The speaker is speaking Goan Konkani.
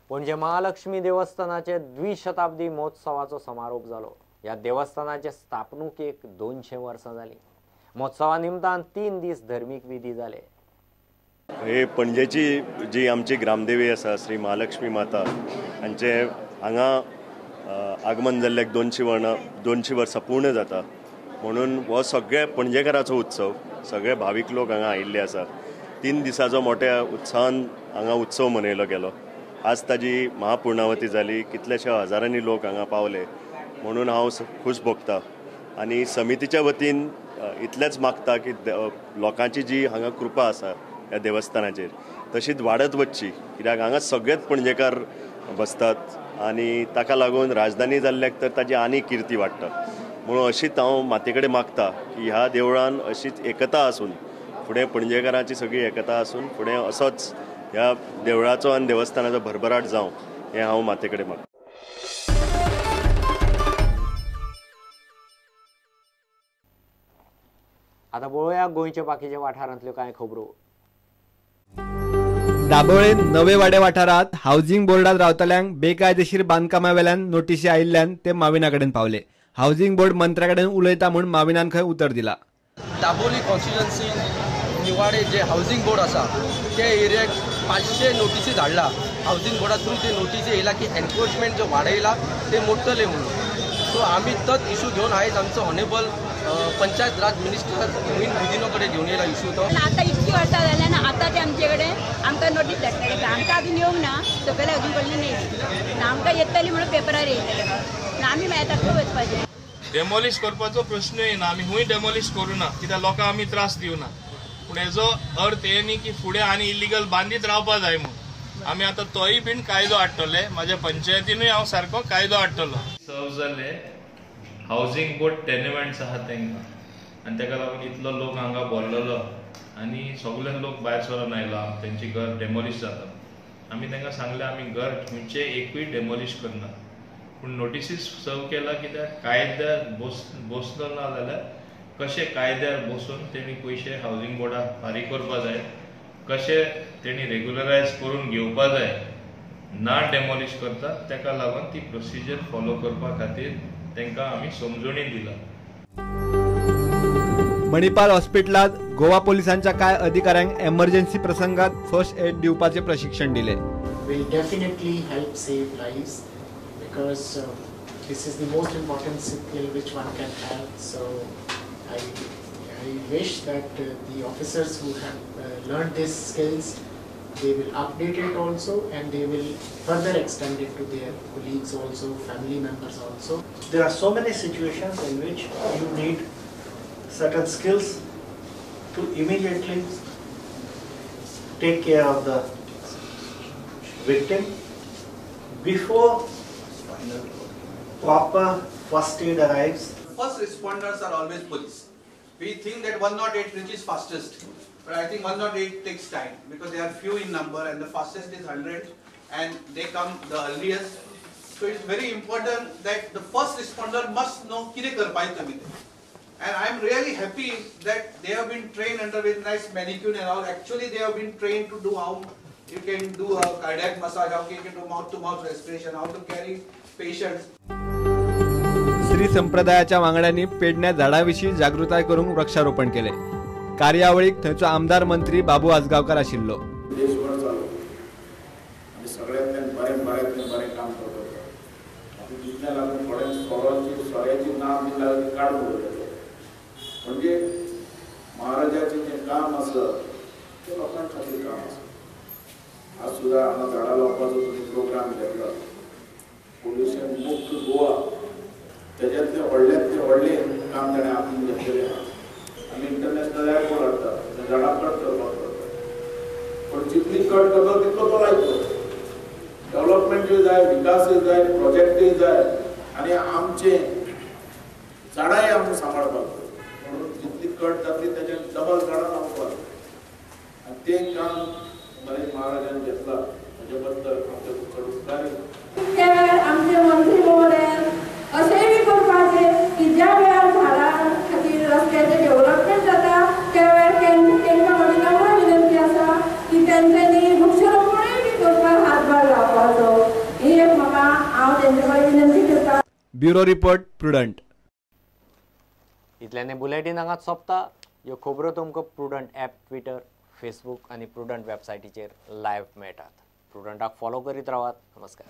पणजे महालक्ष्मी देवस्थानाचे द्विशताब्दी महोत्सवाचो समारोप जालो. ह्या देवस्थानाचे स्थापणुकेक 200 वर्सां जाली. महोत्सवा निमतान 3 दीस धर्मीक विधी जाले. हे पणजेची जी आमची ग्रामदेवी आसा श्री महालक्ष्मी माता हांचे हांगा आगमन जाल्ल्याक 200 वर्सां पूर्ण जाता, म्हणून हो सगळे पणजेकाराचो उत्सव, सगळे भावीक लोक हांगा आयिल्ले आसा. 3 दिसाचो मोठ्या उत्साहान हांगा उत्सव मनयलो गेलो. आज ताजी महापूर्णावती जाली, कितल्याशा हजारांनी लोक हांगा पावले, म्हणून हांव खूश भोगता. आनी समितीच्या वतीन इतलेंच मागता की लोकांची जी हांगा कृपा आसा ह्या देवस्थानाचेर तशीच वाडत वचची, कित्याक हांगा सगळेच पणजेकार बसतात आनी ताका लागून राजधानी जाल्ल्याक तर ताजी आनी किर्ती वाडटा. म्हणून अशीच हांव माते कडेन मागता की ह्या देवळान अशीच एकता आसून फुडें पणजेकारांची सगळी एकता आसून फुडें असोच ह्या देवळाचो आनी देवस्थानाचो भरभराट जावं हें हांव माते कडेन मागता. आतां पळोवया गोंयच्या बाकीच्या वाठारांतल्यो कांय खबरो. दाबोळे नवेवाडे वाठारांत हावजिंग बोर्डात रावतल्यांक बेकायदेशीर बांदकामा वेल्यान नोटीशी आयिल्ल्यान ते माविना कडेन पावले. हावजिंग बोर्ड मंत्र्या कडेन उलयता म्हूण माविनान खंय उतर दिला. दाबोली कॉन्स्टिट्युएन्सी निवाडे जे हावजिंग बोर्ड आसा त्या एरियाक 500 नोटीसी धाडला. हावजिंग बोर्डा थ्रू ते नोटीसी येयला की एनक्रोचमेंट जो वाडयला ते मोडटले म्हणून. सो आमी तोच इशू घेवन आयज आमचो ऑनेबल पंचायत राज मिनिस्टर मोहीन गुदिन्हो कडेन घेवन येयला इशू तो. आतां इतकी वर्सां जाल्यार ना आतां ते आमचे कडेन आमकां नोटीस धाडटले. आमकां अजून येवंक ना, सकयले अजून कडल्यान येयली ना, आमकां येतली म्हणून पेपरार येयतले ना, आमी मागीर ताका वचपाचें. डेमोलिश करपाचो प्रश्न येना, आमी खूंय डेमोलिश करुना कित्याक लोकांक आमी त्रास दिवना. पूण हेजो अर्थ हे न्ही की फुडें आनी इलिगल बांदीत रावपा जाय म्हणून. आमी आतां तोय बीन कायदो हाडटले, म्हाज्या पंचायतीनूय हांव सारको कायदो हाडटलो. सर्व जाल्ले हावजिंग बोर्ड टेनिमेंट्स आहा तांकां आनी ताका लागून इतलो लोक हांगा भरलेलो आनी सगळे लोक भायर सरून आयला, तेंची घर डेमोलिश जाता. आमी तांकां सांगलें आमी घर खंयचें एकूय डेमोलिश करना, पूण नोटिसीस सर्व केला कित्याक कायद्यार बसलो ना जाल्यार कशें कायद्यार बसून तेणी पयशे हावजिंग बोर्डाक फारीक करपा जाय, कशें तेणी रेगुलरायज करून घेवपा जाय, ना डेमोलिश करता ताका लागून ती प्रोसिजर फॉलो करपा खातीर तांकां आमी समजणी दिला. मणिपाल हॉस्पिटलात गोवा पोलिसांच्या कांय अधिकाऱ्यांक एमर्जन्सी प्रसंगात फर्स्ट एड दिवपाचे प्रशिक्षण दिले. Will definitely help save lives because this is the most important skill which one can have. So I wish that the officers who have learned these skills, they will update it also and they will further extend it to their colleagues also, family members also. There are so many situations in which you need certain skills to immediately take care of the victim before proper first aid arrives. First responders are always police. We think that 108 reaches fastest, but I think 108 takes time because they are few in number and the fastest is 100 and they come the earliest. So it's very important that the first responder must know kide karpaye tumi. And I am really happy that they have been trained under with nice manicure and all. Actually they have been trained to do how you can do a cardiac massage, how you can do mouth to mouth respiration, how to carry patients. Shri संप्रदायाच्या वांगड्यांनी पेडण्या झाडाविशीं जागृताय करूंक वृक्षारोपण केले. कार्यावळीक थंयचो आमदार मंत्री बाबू आजगांवकार आशिल्लो. देशभर चालू आनी सगळ्यांतल्यान बरें बऱ्यांतल्यान बरें काम करता. आतां जितल्या लागून थोड्यांक सोऱ्याची नांव बी लागून काडून उडयतले. म्हणजे महाराजाचें जें काम आसा तें लोकां खातीर काम आसा. आज सुद्दां हांगा झाडां लावपाचो तुमी प्रोग्राम घेतला, पोल्युशन मुक्त गोवा, तेज्यातलें व्हडल्यांतलें व्हडलें काम ताणें हातीन घेतलेलें आसा. आमी इंटरनॅशनल एअरपोर्ट हाडटा, झाडां कट करपाक पडटा, पूण जितली कट करता तितलो तो लायतो. डेवलपमेंटूय जाय, विकासूय जाय, प्रोजेक्टूय जाय आनी आमचें झाडांय आमकां सांबाळपाक जाय. म्हणून जितली कट जातली तेज्या डबल झाडां लावपाक जाय आनी तें काम महेश महाराजान घेतला, ताजे बद्दल आमचे चड उपकारी. त्या वेळार आमचे मंत्री महोदयान अशेंय बी करपाचें की ज्या वेळार झाडां खातीर रस्त्याचें डेव्हलपमेंट जाता त्या वेळार तेंकां म्हजी नम्र विनंती आसा की तेंच्यांनी वृक्षारोपणूय बी करपाक हातभार लावपाचो. Bureau report, Prudent. इतल्याने बुलेटीन हांगाच सोंपता. ह्यो खबरो तुमकां प्रुडंट ॲप, ट्विटर, फेसबूक आनी प्रुडंट वेबसायटीचेर लायव्ह मेळटात. प्रुडंटाक फॉलो करीत रावात. नमस्कार.